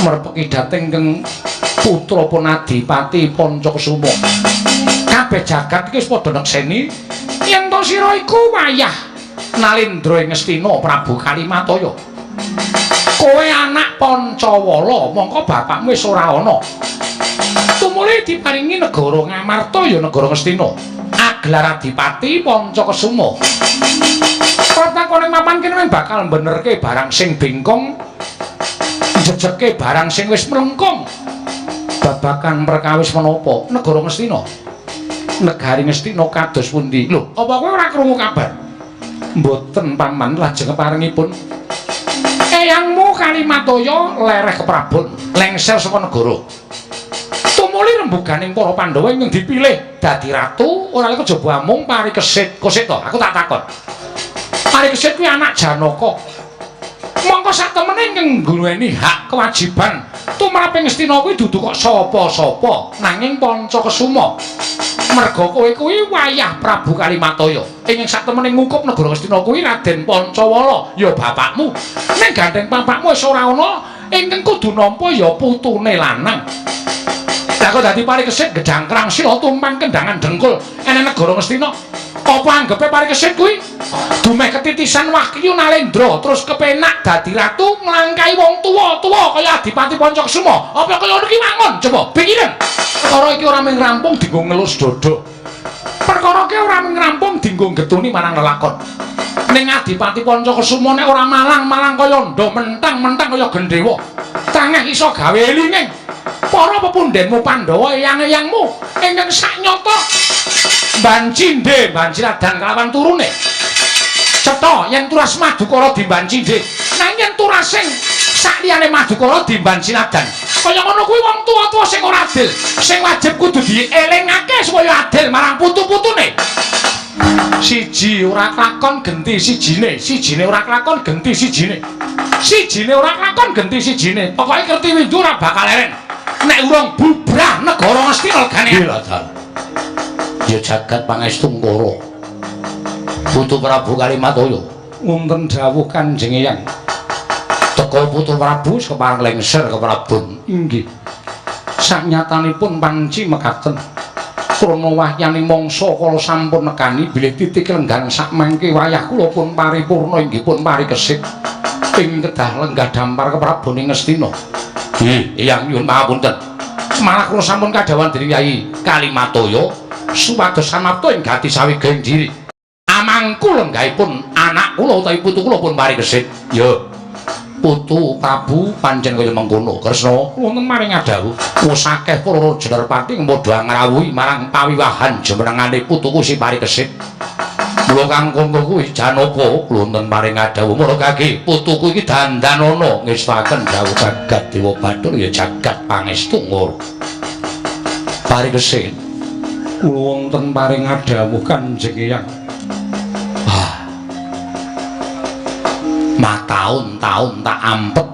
Merpeki dhateng ingkang putra pun Adipati Pancakesuma. Kabeh jagat iki wis padha nekseni yen to sira iku wayah Nalendra ing Ngastina Prabu Kalimataya. Kowe anak Pancawala, mongko bapakmu wis ora ana. Tumuli diparingi negara Ngamarta ya negara Ngastina. Agelar Adipati Pancakesuma. Pratakone mapan kene bakal benerke barang sing bengkong, jejeke barang sing wis mlengkung. Babagan perkawis menapa negara Ngastina? Negari Ngastina kados pundi? Lho, apa kowe ora krungu kabar? Mboten paman, lajeng keparengipun eyangmu Kalimataya lereh keprabon, lengser saka negara. Tumuli rembuganing para Pandhawa ingkang dipilih dadi ratu ora kejaba amung Parikesit. Kosit to, aku tak takon. Parikesit kuwi anak Janaka. Mongko sak temene ingkang ngguneni hak kewajiban tumrap Ngastina kuwi dudu kok sapa-sapa nanging Pancakesuma. Merga kowe kuwi wayah Prabu Kalimataya. Ingkang sak temene ngukup negara Ngastina kuwi Raden Pancawala, ya bapakmu. Ning gandeng bapakmu wis ora ana, ingkang kudu nampa ya putune lanang. Lah kok dadi Parikesit gedhangkrang sila tumpang kendangan dengkul ene negara Ngastina. Apa anggepe Parikesit kuwi dumeh ketitisan wahyu Nalendra terus kepenak dadi ratu nglangkai wong tuwa-tuwa kaya Adipati Pancakesuma? Apa kaya ngono ki wangun? Coba pikiran. Perkara iki ora mung rampung dienggo ngelus dada. Perkara ki ora mung rampung dienggo getuni marang lelakon. Ning Adipati Pancakesuma nek ora malang-malang kaya ndha mentang-mentang kaya gendhewa. Tangeh iso gawe elinging para pepundhenmu Pandhawa eyang-eyangmu ingkang saknyata bancindhe banciladan kelawan turune. Cetha yen turas Madukara dimbancindhe, nanging yen turasing sakliyane Madukara dimbanciladan. Kaya ngono kuwi wong tuwa-tuwa sing ora adil, sing wajib kudu dielingake supaya adil marang putu-putune. Siji ora klakon genti sijine, sijine ora klakon genti sijine. Sijine ora klakon genti sijine. Pokoke Kertiwindu ora bakal leren. Nek urung bubrah negara Ngastina legane. Nggih lha. Ya jagat pangestu Ngara. Putu Prabu Kalimataya. Wonten dawuh Kanjeng Eyang. Teka Putu Prabu kepareng lengser ke Prabon. Inggih. Saknyatanipun panci mekaten. Krana wahyaning mangsa kala sampun nekani bilih titik lenggan sakmangke wayah kula pun paripurna inggih pun parikesit. Ing kedah lenggah dampar ke Prabon ing Ngastina. Nggih, Eyang nyuwun pangapunten. Malah kula sampun kadhawuhan dening Yai Kalimataya supados samapta ing gati sawigaing diri. Amangku lenggahipun anak kula utawi putu kula pun parikesit. Ya. Putu Prabu pancen kaya mengkono. Kresna wonten maring adhawuh. Wis akeh para jenerpati padha ngrawuhi marang pawiwahan jumenengane putuku si parikesit. Mula kang kangkung kuwi Janaka wonten maring adhawuh. Mula kaki putuku iki dandanana ngestaken dawuh jagat Dewa Bathara ya jagat pangestu Ngara. Parikesit kula wonten paring adhawuh Kanjeng Eyang. Ah. Mataun-taun tak ampet.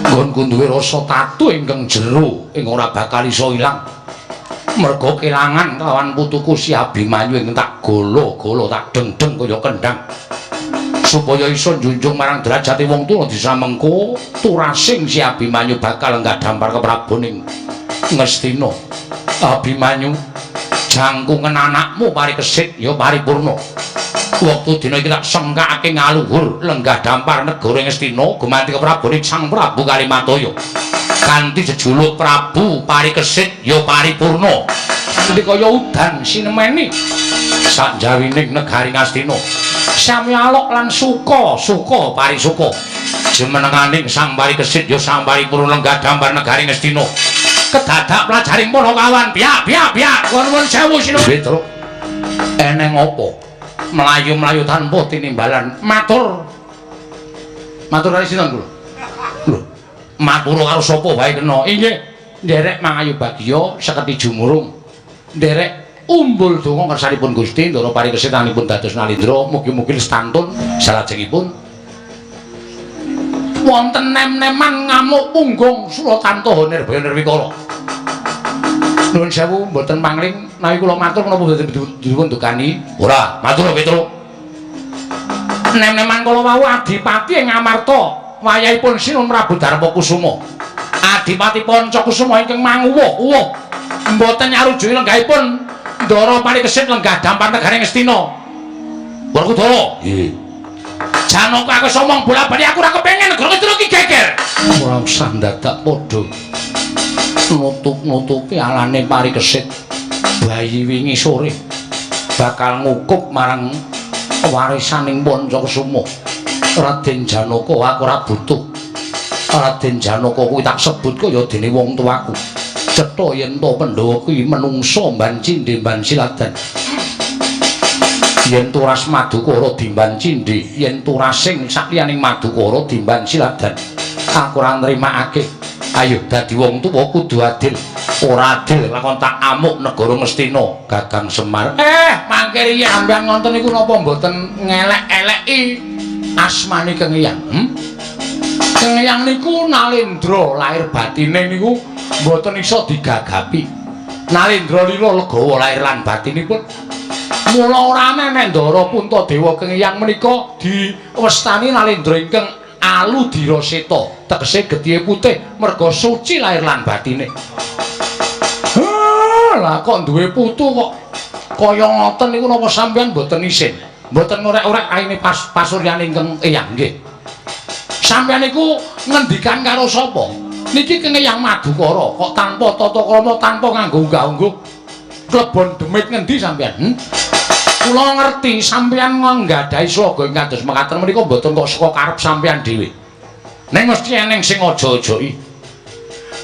Nggonku duwe rasa tatu ingkang jero ing ora bakal iso ilang. Merga kelangan kelawan putuku si Abimanyu ing tak golo-golo tak deng-deng kaya kendhang. Supaya iso njunjung marang derajate wong tuwa disa mengko turasing si Abimanyu bakal enggak dampar ke Prabon ing Ngastina. Abimanyu jangkungen anakmu parikesit ya paripurna. Wektu dina iki tak sengkakake ngaluhur lenggah dampar negara Ngastina gumanti ke Prabon Sang Prabu Kalimataya. Kanthi jejuluk Prabu Parikesit ya paripurna. Kanthi kaya udan sinemeni sakjawining negari Ngastina. Sami alok lan suka, suka parisuka. Jumenenganing Sang Parikesit ya Sang Paripurna lenggah dambar negari Ngastina. Kedadak pelajaring para kawan, biak biak biak. Nuwun sewu sinuwun. Petruk. Eneng apa? Mlayu-mlayu tanpa tinimbalan. Matur. Matur kali sinten kula? Lho, matur karo sapa wae kena. Inggih, nderek mangayu bagya seketi jumurung. Nderek umbul donga kersanipun Gusti Ndara parikesetanipun dados nalindra, mugi-mugi lestantun salajengipun wonten nem-neman ngamuk punggung Suratantaha nirbaya nirwikara. Nuwun sewu mboten pangling nawi kula matur menapa mboten dipun dukani? Ora, matur Petruk. Nem-neman kala wau adipati ing Amarta wayahipun Sinuwun Prabu Darmakusuma. Adipati Pancakusuma ingkang manguwuh-uwuh mboten nyarujuki lenggahipun Ndara Parikesit lenggah dampar negari Ngastina. Werkudara. Nggih. Janaka aku somong bola-bali aku ora kepengin negara Ngastina iki geger. Ora usah ndadak padha nutup-nutupi alane Parikesit. Bayi wingi sore bakal ngukup marang warisaning Pancakusuma. Raden Janaka aku ora butuh. Raden Janaka kuwi tak sebut kaya dene wong tuaku. Cetha yen to Pandhawa kuwi menungsa mban cindhe mban siladan. Yen turas Madukara dimban cindhe, yen turasing sakliyaning Madukara dimban siladan. Aku ora nrimakake. Ayo dadi wong tuwa kudu adil. Ora adil lakon tak amuk negara Ngastina, Gagang Semar. Mangke riyen sampeyan ngonten niku napa mboten ngelek-eleki asmane Kang Eyang? Kang Eyang niku nalendra lahir batine niku mboten iso digagapi. Nalendra lila legawa lahir lan batinipun. Mula ora nenek Ndara Puntadewa Kang Eyang menika diwestani nalendra ingkang aludira seta, tegese getihe putih merga suci lahir lan batine. Lah kok duwe putu kok kaya ngoten niku napa sampeyan mboten isin? Mboten ngorek-orek aine pasuryane ingkang Eyang nggih. Sampeyan niku ngendikan karo sapa? Niki Kang Eyang Madukara kok tanpa tata krama, tanpa nganggo unggah-ungguh. Klebon demit ngendi sampeyan? Kula ngerti sampeyan nggadahi sloga ing kados mekaten menika mboten kok saka karep sampeyan dhewe. Ning mesti eneng sing aja-ajoki.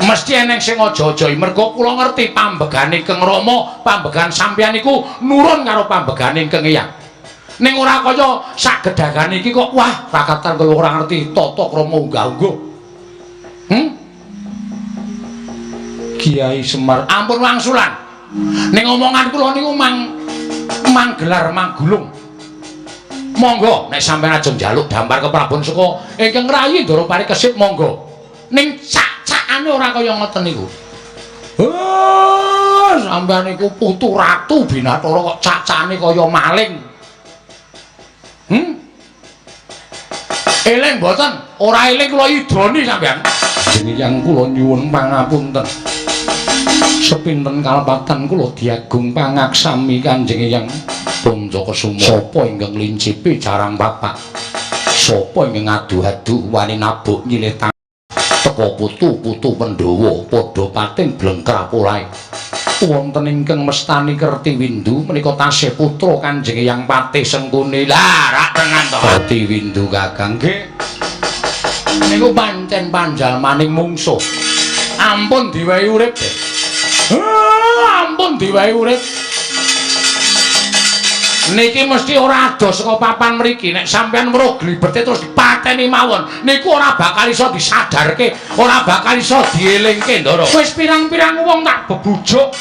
Mesti eneng sing aja-ajoki mergo kula ngerti pambegane Kang Rama, pambegan sampeyan niku nurun karo pambegane Kang Eyang. Ning ora kaya sak gedagane iki kok wah rakatan kaya ora ngerti tata krama unggah-ungguh. Kiai Semar, ampun wangsulan. Ning omongan kula niku manggelar manggulung. Monggo nek sampeyan ajeng njaluk dampar keprabon saka ingkang rayi Ndara Parikesit monggo. Ning cak-cakane ora kaya ngoten niku. Oh, sampeyan niku putu ratu Binathara kok cak-cakane kaya maling. Eling mboten? Ora eling kula idoni sampeyan. Jeneng kula nyuwun pangapunten. Sepinten kalepatan kula diagung pangaksami Kanjeng Eyang Pancakusuma. Sapa ingkang lincipi carang papak? Sapa ingkang adu-adu wani nabuk nyilih teka putu-putu Pandhawa padha pating blengkrap polahe. Wonten ingkang mestani Kerti Windu menika tasih putra Kanjeng Eyang Patih Sengkuni. Lah rak tenan to. Kerti Windu Kakang nggih. Niku pancen panjalmaning mungsuh. Ampun diwehi urip. Ampun diwehi urip. Niki mesti ora adoh saka papan mriki. Nek sampeyan weruh glibete terus dipateni mawon, niku ora bakal iso disadarke, ora bakal iso dielingke, Ndara. Wis pirang-pirang wong tak bebujuk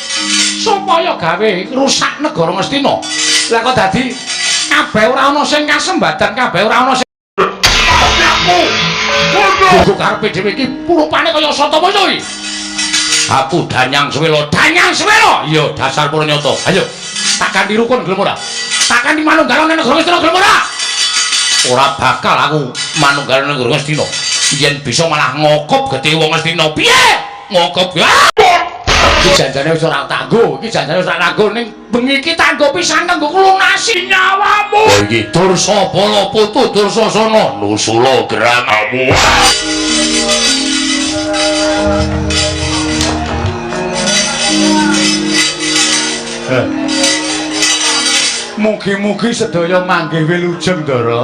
supaya gawe rusak negara Ngastina. Lah kok dadi kabeh ora ana sing kasembadan, kabeh ora ana sing aku. Kudu karepe dhewe iki rupane kaya Satama iki. Aku Danyang Swela, Danyang Swela. Iya, dasar pura nyata. Ayo, tak kanthi rukun gelem ora? Tak kanthi manunggal nang negara Ngastina gelem ora? Ora bakal aku manunggal nang negara Ngastina. Yen bisa malah ngokop getih wong Ngastina. Piye? Ngokop ya. Iki janjane wis ora tanggo, iki janjane wis ora tanggo ning bengi iki tanggo pisan kanggo lunasi nyawamu. Iki Dursabala putu Dursasana nusula gerangamu. Mugi-mugi sedaya manggih wilujeng, Ndara.